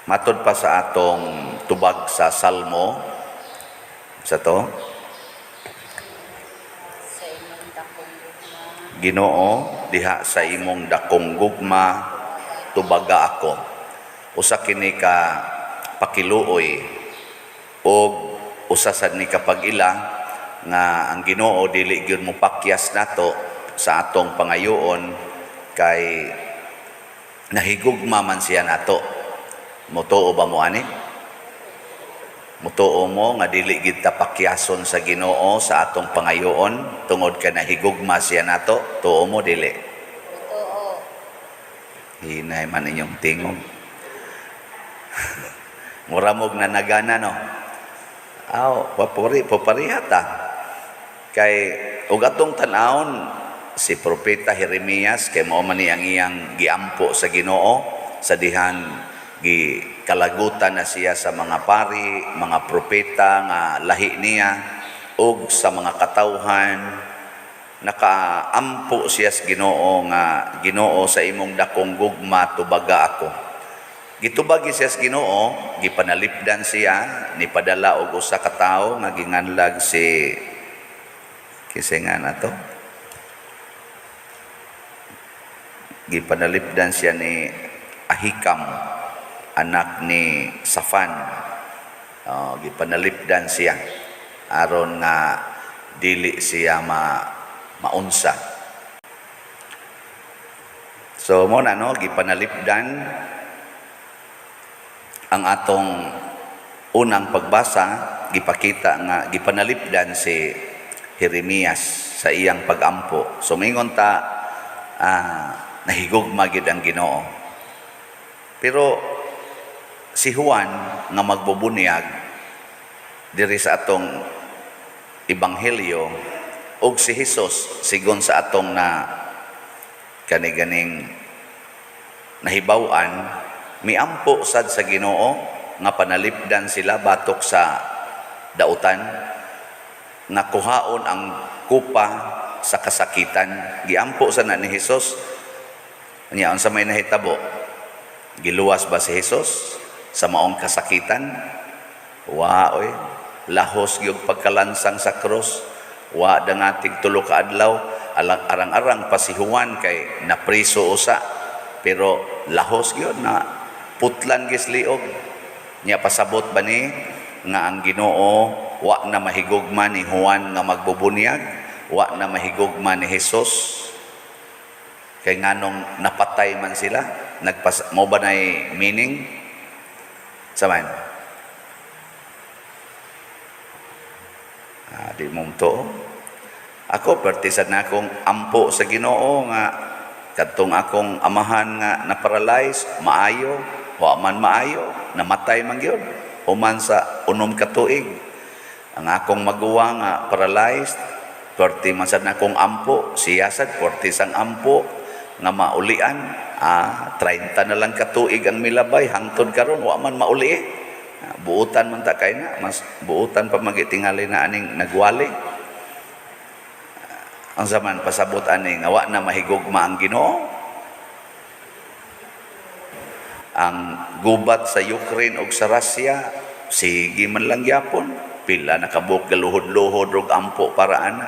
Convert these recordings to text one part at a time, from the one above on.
Matod pa sa atong tubag sa Salmo sa to, Sa imong dakong gugma. "Ginoo, diha sa imong dakong gugma, tubaga ako." Usa kini ka pakiluoy og usa sad ni ka pag-ila nga ang Ginoo dili gyud mo pakyas nato sa atong pangayoon kay nahigugma man siya nato. Mutuo ba mo ani? Mutuo mo nga dili gid ta pakyason sa Ginoo sa atong pangayoon tungod kay nahigugma siya nato? Tuo mo, dili? Totoo. Hinay man inyong tingog. Mura mog nanagana, no? Aw, papuri, papariha ta. Kay ug atong tan-awon si Propeta Jeremias, kay mao man ni ang iyang giampo sa Ginoo sa dihan gi kalagutan na siya sa mga pari, mga propeta nga lahi niya ug sa mga katawhan. Nakaampo siya sa Ginoo nga, "Ginoo, sa imong dakong gugma, tubaga ako." Gitubagi siya sa Ginoo, gipanalipdan siya, nipadala og usa ka tawo nga ginganlag si, kinsa nga na to? Gipanalipdan siya ni Ahikam, anak ni Safan. Gipanalipdan siya aron nga dili siya maunsa. So mo na, no, gipanalipdan. Ang atong unang pagbasa, gipakita nga gipanalipdan si Jeremias sa iyang pagampo. So mingon ta, nahigugma gid ang Ginoo. Pero si Juan nga magbubunyag diri sa atong ebanghelyo ug si Hesus, sigon sa atong na kani-ganing nahibaw-an, miampo sad sa Ginoo nga panalipdan sila batok sa dautan, nga kuhaon ang kupa sa kasakitan. Giampo sa na ni Hesus. Nya unsa may nahitabo? Giluwas ba si Hesus sa maong kasakitan? Wa oy. Lahos gyud pagkalansang sa krus. Wa dangatig 3 ka adlaw. Arang-arang pa si Juan kay napriso usa. Pero lahos gyud na putlan gis liog. Nya pasabot ba ni nga ang Ginoo wa na mahigugma ni Juan nga magbubunyag, wa na mahigugma ni Hesus? Kay nganong napatay man sila, nagpas mo ba nay meaning? Saman? Ah, di mo to. Ako, perti sad na akong ampo sa Ginoo nga kadtong akong amahan nga na-paralyze, maayo, wa man maayo, namatay man gyud human sa 6 ka tuig. Ang akong maguwang nga paralyzed, perti man sad na akong ampo, siya sad perti sang ampo nga maulian. 30 na lang katuig ang milabay, hangtod karon wa man mauli. Buutan man ta kay na, mas buutan pa magitingali na aning nagwali. Ang zaman, pasabot ani nga wa na mahigugma ang Ginoo? Ang gubat sa Ukraine ug sa Russia, sige man lang gyapon. Pila na kabuok galuhod-luhod og ampo para ana.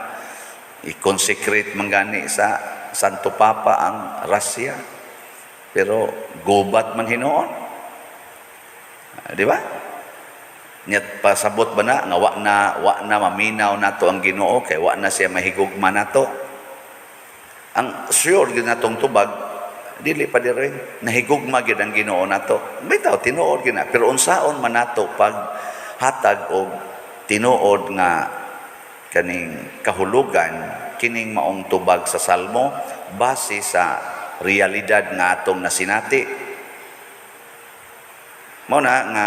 I-consecrate man gani sa Santo Papa ang Russia. Pero gubat man hinuon. Di ba? Nya pasabot ba na nga wa na maminaw nato ang Ginoo kay wa na siya mahigugma nato? Ang sure gyud natong tubag, dili pa diri, nahigugma gyud ang Ginoo nato. Bitaw, tinuod gyud na, pero unsaon man nato pag hatag og tinuod nga kaning kahulugan kining maong tubag sa Salmo base sa realidad nga atong nasinati? Mao na nga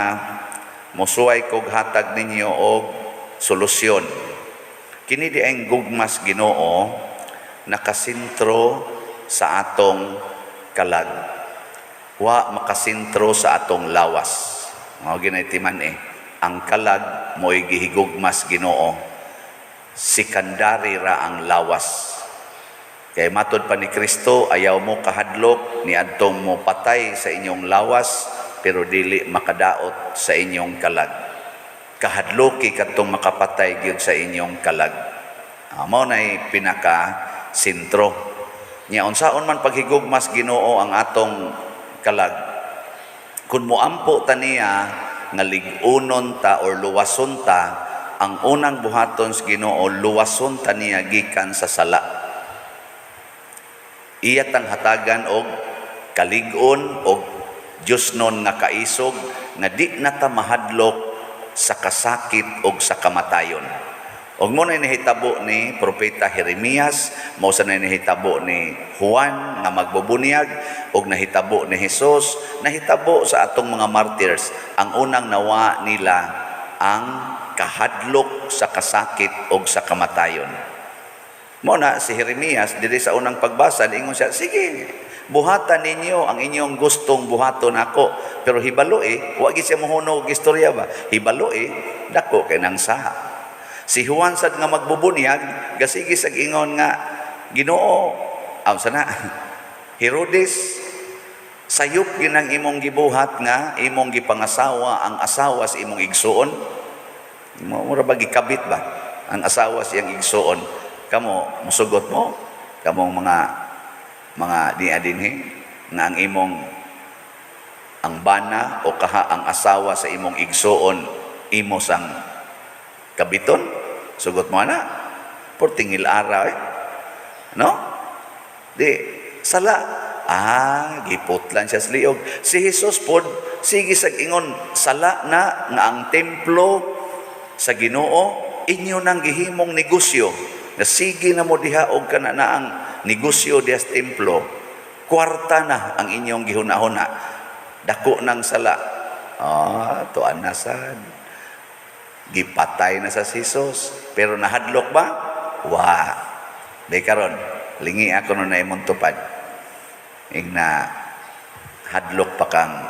mosuway kog hatag ninyo og solusyon. Kini di ang gugmas Ginoo nakasentro sa atong kalag. Wa makasentro sa atong lawas. Mao ginay timan eh. Ang kalag mo'y gihigugmas Ginoo. Secondary ra ang lawas. Kay matod pa ni Kristo, ayaw mo kahadlok ni adtong mo patay sa inyong lawas. pero dili makadaot sa inyong kalag. Kahadloki kadtong makapatay gyud sa inyong kalag. Mao nay pinaka sentro. Nya unsaon man paghigugmas Ginoo ang atong kalag, kung moampo ta niya nga lig-unon ta or luwason ta, ang unang buhaton sa Ginoo, luwason ta niya gikan sa sala. Iya tang hatagan og kalig-on og Diyosnon nga kaisog nga di na ta mahadlok sa kasakit og sa kamatayon. Og mao na nahitabo ni Propeta Jeremias, mao sa nahitabo ni Juan nga magbubunyag, og nahitabo ni Jesus, nahitabo sa atong mga martyrs. Ang unang nawa nila ang kahadlok sa kasakit og sa kamatayon. Mao na si Jeremias diri sa unang pagbasa, ingon siya, "Sige, buhatan ninyo ang inyong gustong buhaton ako." Pero hibalo eh, wa gid siya mohunog og istorya ba? Hibalo eh, dako kay nang saha. Si Juan sad nga magbubunyag, gasige sag ingon nga, "Ginoo, aw sana Herodes, sayop ginang imong gibuhat nga imong gipangasawa ang asawa sa imong igsuon." Mura ba gikabit ba ang asawa sa iyang igsuon? Kamo, musugot mo kamong mga diya dinhi nga ang imong ang bana o kaha ang asawa sa imong igsuon imo sang kabiton, sugot mo ana? Portingil ara eh, no? Di sala. Ah, giputlan siya sa liog. Si Jesus pod sige sag ingon, "Sala na nga ang templo sa Ginoo inyo nang gihimong negosyo." Na sige na mo diha og kana na ang negosyo diha sa templo, kwarta na ang inyong gihuna-huna, dako nang sala. Ah, tuan na sad, gipatay na sa Jesus, pero nahadlok ba? Wa di. Karon lingi ako no na imong tupad ing na hadlok pa kang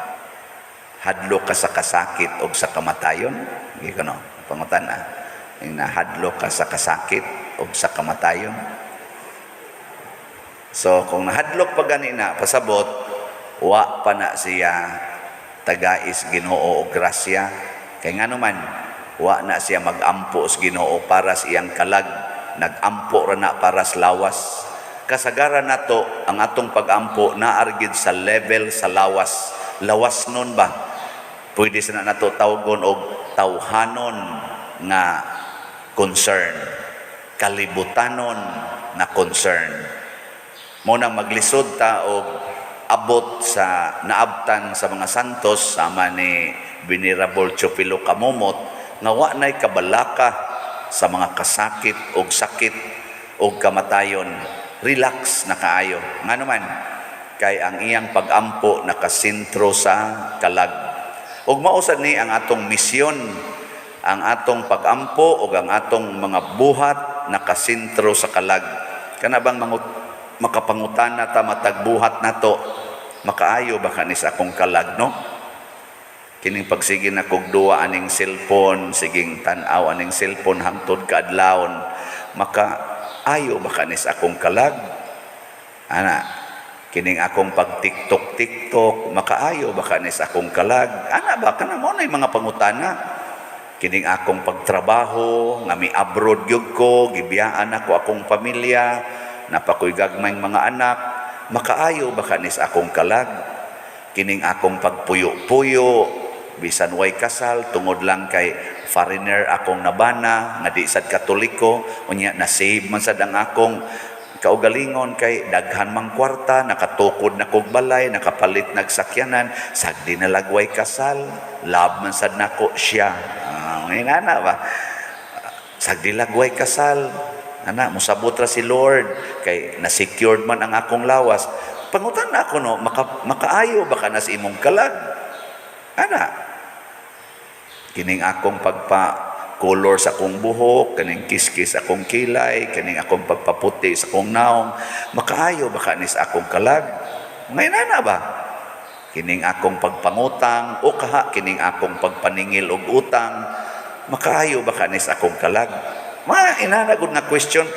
hadlok ka sa kasakit og sa kamatayon. Gi kuno pangutan na ing nahadlok ka sa kasakit og sa kamatayon. So kung nahadlok pa gani na, pasabot wa pa na siya tagais Ginoo og grasya, kay ngano man wa na siya magampo sa Ginoo para sa iyang kalag, nagampo ra na para sa lawas. Kasagaran nato, ang atong pagampo naa gyud sa level sa lawas, lawas nun ba? Pwede sa na nato tawgon og tawhanon nga concern, kalibutanon na concern. Mao nang maglisod ta og abot sa naabtan sa mga santos sama ni Venerable Teofilo Camomot nga wa nay kabalaka sa mga kasakit og sakit og kamatayon. Relax na kaayo. Ngano man, kay ang iyang pagampo nakasentro sa kalag. Ug mao sad ni ang atong misyon, ang atong pagampo ug ang atong mga buhat nakasentro sa kalag. Kana bang mangut makapangutana ta matag buhat nato, "Makaayo ba kani sa akong kalag, no? Kining pagsige na kog duwa aning cellphone, siging tan-aw aning cellphone hangtod kaadlawon, maka ayo ba kani sa akong kalag? Ana, kining akong pag TikTok TikTok, makaayo ba kani sa akong kalag?" Ana ba, kana mao na mga pangutana. Kining akong pagtrabaho nga mi abroad gyud ko, gibiyaan ako akong pamilya, napakoy gagmayng mga anak, makaayo ba kani sa akong kalag? Kining akong pagpuyo-puyo bisan way kasal tungod lang kay foreigner akong nabana nga di sad Katoliko, unya na save man sad ang akong kaugalingon kay daghan mang kwarta, nakatukod na kog balay, nakapalit nagsakyanan, sagdi na lagway kasal, love man sad nako siya." Ah, ana ba, sagdi lagway kasal, ana, musabot ra si Lord kay na-secured man ang akong lawas. Pangutan na ako no, makaayo ba ka na sa imong kalag? Ana, kining akong pagpa color sa akong buhok, kaning kiskis akong kilay, kaning akong pagpaputi sa akong naong, makaayo ba ka ni sa akong kalag? Ngayon na ba? Kining akong pagpangutang o kaha kining akong pagpaningil og utang, makaayo ba ka ni sa akong kalag? Mga inana gud nga question,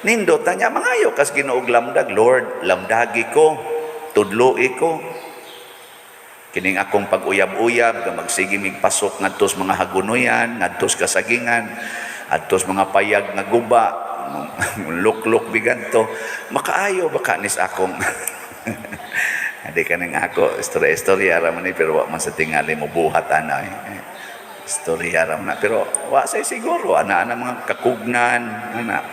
nindot tanya mangayo kas Ginoo og lamdag, "Lord, lamdagi ko, tudloi ko." Kining akong pag-uyab-uyab nga magsige mig pasok ngadto sa mga hagunoyan, ngadto sa kasagingan, adto sa mga payag nga guba, luklok biganto, makaayo ba ka nis akong? Hindi ka nang ako, istorya-istorya ra man ni, pero wa man sa tingali mo buhat ana eh. Istorya ra man na. Pero wa say siguro, ana ana mga kakugnan, ana.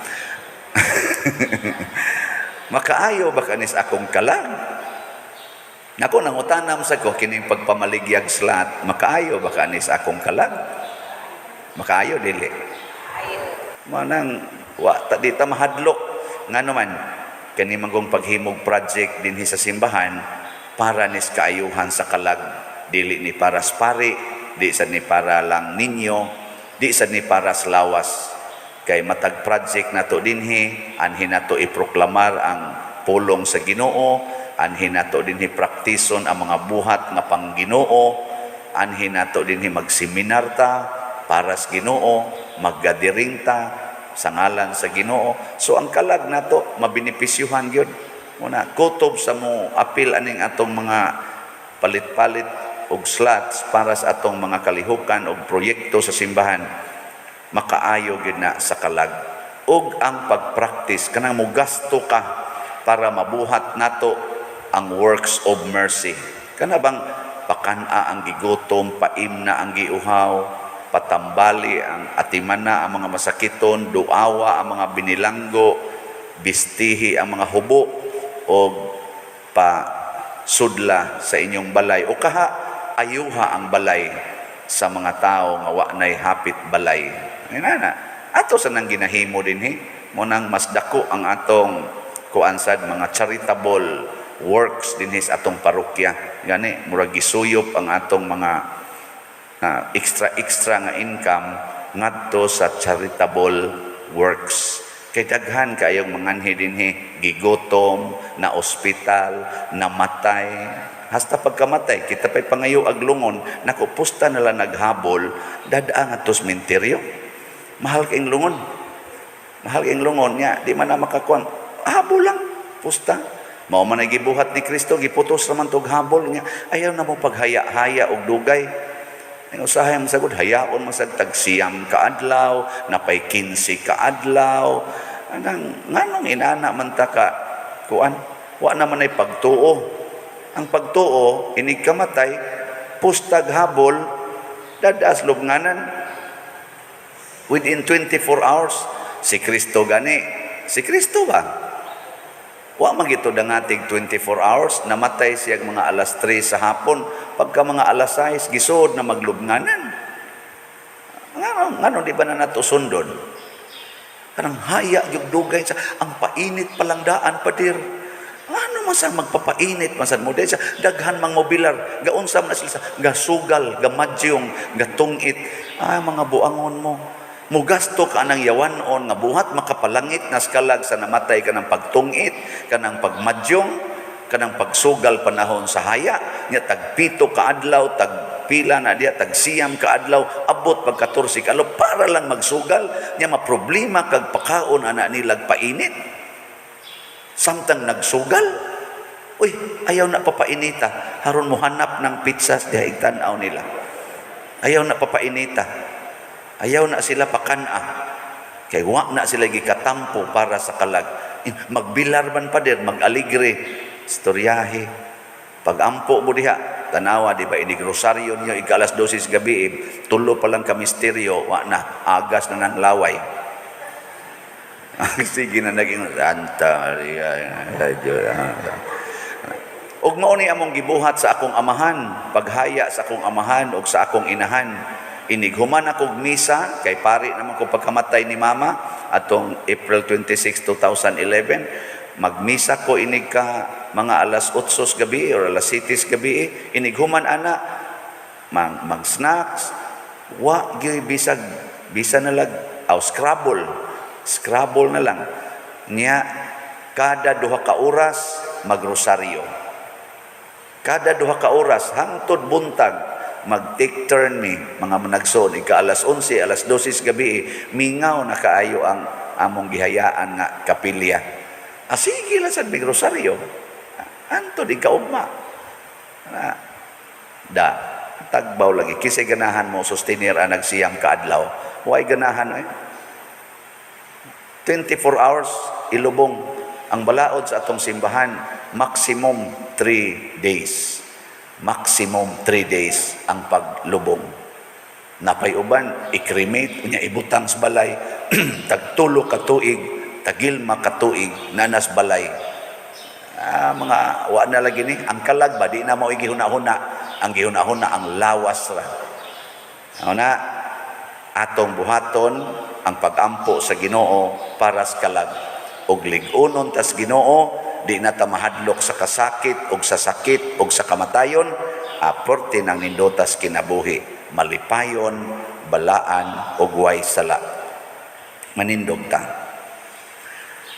Makaayo ba kanis akong kalag? Nako, nangutanam sa ko kining pagpamaligyag slot, makaayo ba kanis akong kalag? Makaayo dili? Ayo. Manang wa ta di ta mahadlok, ngano man kani manggong paghimog project dinhi sa simbahan para nis kaayuhan sa kalag, dili ni para sa pari, di sad ni para lang ninyo, di sad ni para sa lawas, kay matag project nato dinhi, anhi nato iproklamar ang pulong sa Ginoo, anhi nato dinhi praktison ang mga buhat nga pang Ginoo, anhi nato dinhi magseminar ta para sa Ginoo, maggathering ta sa ngalan sa Ginoo. So ang kalag nato mabenepisyuhan gyud. Muna kutob sa mo apil aning atong mga palit-palit og slots para sa atong mga kalihukan og proyekto sa simbahan, makaayo gyud na sa kalag. Ug ang pagpractice kanang mogasto ka para mabuhat nato ang works of mercy, kana bang pakan-a ang gigutom, paimna ang giuhaw, patambali ang atimana ang mga masakiton, duawa ang mga binilanggo, bistihi ang mga hubo o pa sudla sa inyong balay o kaha ayuha ang balay sa mga tao nga wa nay hapit balay. Inana ato sa nang ginahimo dinhi, mo nang mas dako ang atong kuan sad, mga charitable works dinhi sa atong parokya. Gani murag gisuyop ang atong mga extra extra nga income ngadto sa charitable works, kay daghan kayong manganhi dinhi, gigutom na ospital, namatay. Hasta pagkamatay kita pay pangayo ag lungon. Nako, pusta nala naghabol dadaa ngadto sa sementeryo. Mahal kayong lungon, mahal kayong lungon nya di man na makakuan, habol lang pusta. Mao man ay gibuhat ni Kristo, giputos naman tog habol niya. Ayaw na mo paghaya-haya og dugay. Ang usahay mo sagod, hayaon mo sad tag 9 ka adlaw, napay 15 ka adlaw. Anang nganong inana man ta ka kuan? Wa naman ay pagtuo. Ang pagtuo, inig kamatay, pustag habol, dadas lubnganan. Within 24 hours, si Kristo gani. Si Kristo ba? Wa man gito dangatig 24 hours, namatay siya mga alas 3 sa hapon. Pagka mga alas 6, gisuod na maglubnganan. Ngano, ngano di ba na nato sundon? Kanang haya yung dugay sa ang painit palang daan, padir. Ngano man sa magpapainit man sad mo dahil sa daghan mang mobilar, gaunsa man na sila sa gasugal, gamadyong, gatungit. Ah, mga buangon mo. Mugasto ka ng yawanon nga buhat makapalangit nas kalag sa namatay ka ng pagtungit, kanang pagmadyong, kanang pagsugal panahon sa haya, nya tag 7 ka adlaw, tag pila na diya, tag 9 ka adlaw, abot pag 14 ka adlaw para lang magsugal, nya maproblema kag pakaon ana nilag painit. Samtang nagsugal, uy, ayaw na papainita. Haron mo hanap ng pizza diha igtan-aw nila. Ayaw na papainita. Ayaw na sila pakana. Kay wa na sila gikatampo para sa kalag. Magbilar man, pader, mag-aligre, istoryahe. Pag-ampo mo diha, tanawa, di ba, inig rosaryo niyo, ika alas 12 sa gabi, eh, tulo pa lang ka misteryo, wa na, agas na ng laway. Sige na naging Santa Maria. Ug mao ni among gibuhat sa akong amahan, paghaya sa akong amahan ug sa akong inahan. Inig human akong misa, kay pari naman ko pagkamatay ni mama atong April 26, 2011, magmisa ko inig ka mga alas 8 sa gabi or alas 7 sa gabi, inig human ana mag snacks, wa gyud bisag bisa na lag aw Scrabble, Scrabble na lang niya. Kada 2 ka oras magrosaryo, kada 2 ka oras hangtod buntag. Mag take turn mi mga managson, ika alas 11, alas 12 sa gabi, mingaw na kaayo ang among gihayaan nga kapilya. Ah, sige lang sad mig rosaryo hantod ikaugma na. Da tagbaw lagi kisay ganahan mo sustenir ang 9 ka adlaw. Way ganahan eh. 24 hours ilubong. Ang balaod sa atong simbahan, maximum 3 days. Maximum 3 days ang paglubong. Napay uban, i-cremate, unya ibutang sa balay, tagtulo ka tuig, tagilma ka tuig, nanas balay. Ah, mga wa na lagi ni ang kalag ba, di na mo gihuna-huna. Ang gihuna-huna ang lawas ra. Ano na atong buhaton ang pagampo sa Ginoo para sa kalag ug lig-unon tas Ginoo, di na ta mahadlok sa kasakit ug sa sakit ug sa kamatayon. Aporte nang nindotas kinabuhi, malipayon, balaan ug way sala. Manindog ta.